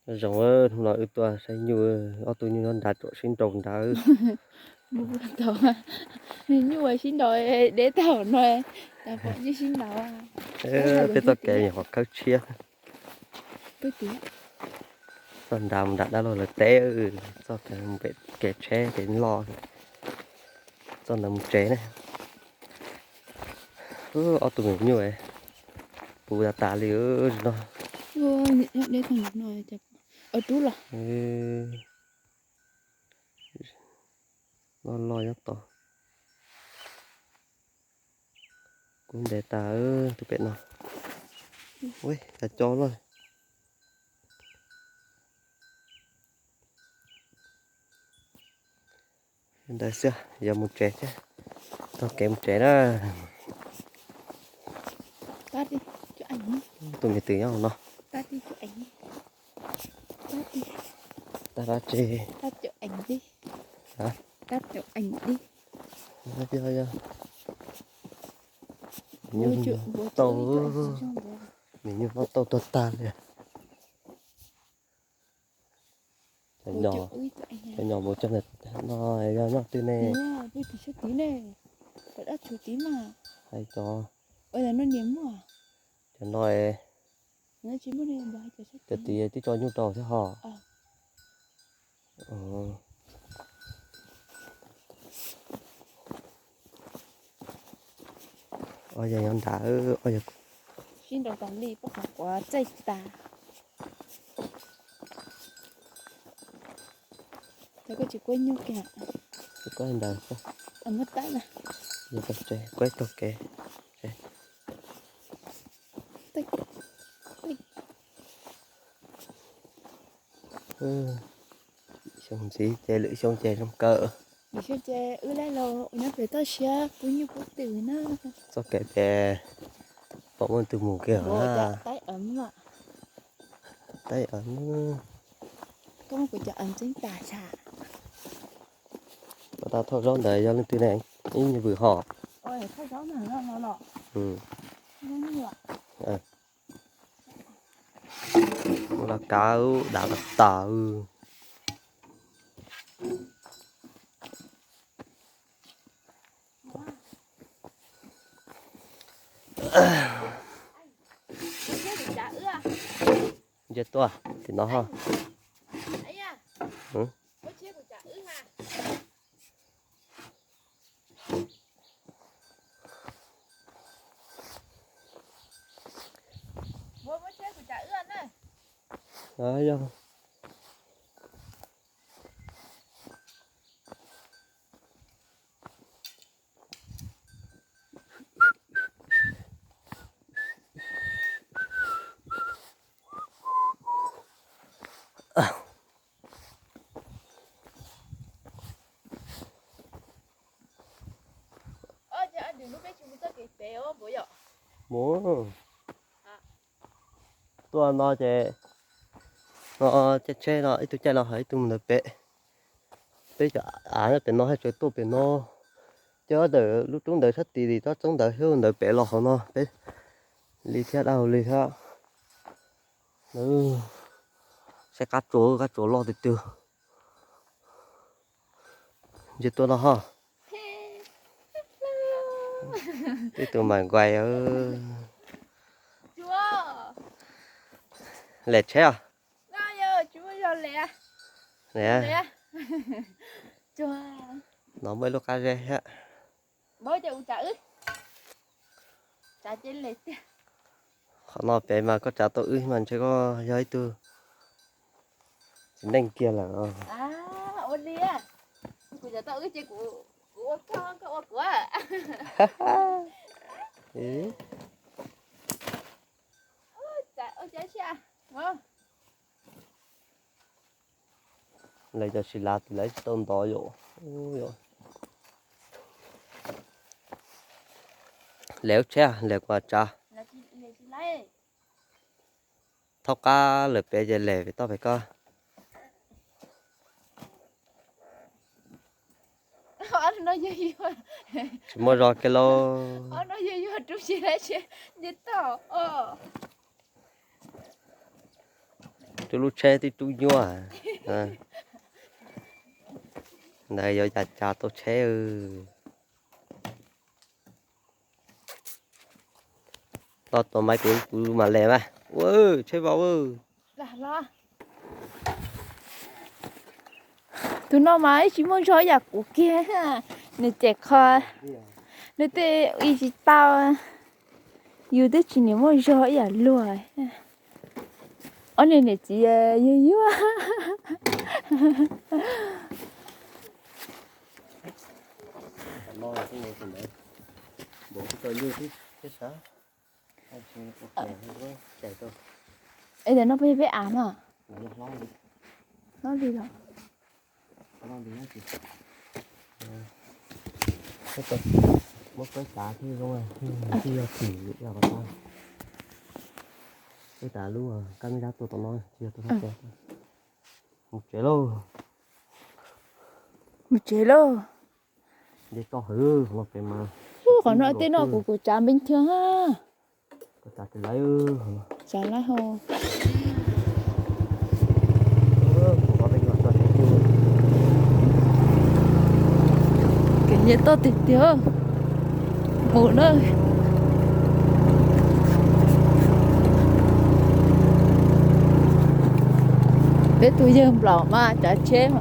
Zoo, hnub no wb tuaj saib nyuj, ob tug nyuj nyob nrad tsuas sib nraus nrad. Nws nyuj sib nraus deb tag no, tas pom nyuj sib nraus. Peb txoj kev nyuam qhuav khawb tshiab. Txoj nrad mus nram dab laug lawv teb, txoj kev mus pem kev tsheb kev loj, txoj ntawd mus tsev na. Ob tug me nyuj puv tas tas li no. Rub los. Loj loj nyob tod. Kub ntev tas tus pem no. Ua cas co loj. Ntawd xwb, yog mus tsev thiab. Taug kev mus tsev na. Tus me twm nyob hauv no. Tag dab tsi? Yog, yog. Nyuj tau, me nyuj no tau tuag tag li. Cov nyom mus cog ntawm no yog noj twg ne? Hais cov, cov no, cov tid twb tso nyuj rau thiab ho. Ob yog nyob nrad, ob yog sib nraus tas li, pob qhov quav txaij tas. Cov koj tsis kuab nyuj kiag. Kuab ntawd, kuab tag kev. Xyoo ntxiv ces lwm xyoo ces zoo kawg. Lwm xyoo ces wb laj los nyob pem toj siab pub nyuj pub twm na. Txoj kev pem pom muaj tus mus kiag na. Taib, koj muab kuv cov ntxeeb tas sa. Koj tau thauj zaub ntawd yog leej twg ne? Ib nyuag vwm ho. Los kav dav tas tas. Nce tuaj tim no ho. Mus tuaj no ces, no caij tsheb no ib tug caij no ho ib tug mus ntawd pem. Peb cov av pem no haj tseem tuaj pem no. Coj ntawm lub roob ntawd sab tid li, tsob txoob ntawd xyov ntawd pem los hauv no peb li thiab, dab hau li thiab. Saib qab tsuas, qab tsuas loj tiag tiag. Nce tuaj no ho. Ib tug mas nquais. Lem tsheb os. No muaj ib lub qab zeb thiab. Qhov no pem mas koj tsav tau wb mas ntshe koj yog ib tug txiv neej kiag lawm. Lawv cov sib lav tis lawv tsis tau ntov yom. Lawv tsheb, lawv kuv tsav. Thaub qab lawm pem ces lem pem toj pem koj. Tsis muaj zog kiag lauj. Nce toj. Rub lub tsheb twb rub nyuaj. Ntawd yuav cas cas tau tsheb. Toj tus maiv kuv, kuv mam le mas. Ua tsheb vau. Tus no mas ib tsis muaj zog ib yam kuv kiag. Nws cem qho, nws tej ua tsis tau. Yus twb tsis nim muaj zog ib yam luag. Ob niag niam txiv yuag yuag. Es tam no peb, peb av mas. Hlob li los? Muab peb tav thiab zoo, tsis yog thim yog qhov tau. Peb tav lub kab me dab tuaj tom no tsis yog tuaj. Mus tsev lauj. Mus tsev lauj. Nce toj hwv qhov no pem mas. Qhov no tej no kuv, kuv tsav npeeb thiab. Tsav lawm, tsav lawm hos. Kev nce toj tiag tiag. Mus na. Peb tus yawg nplaum mas tsav tsheb.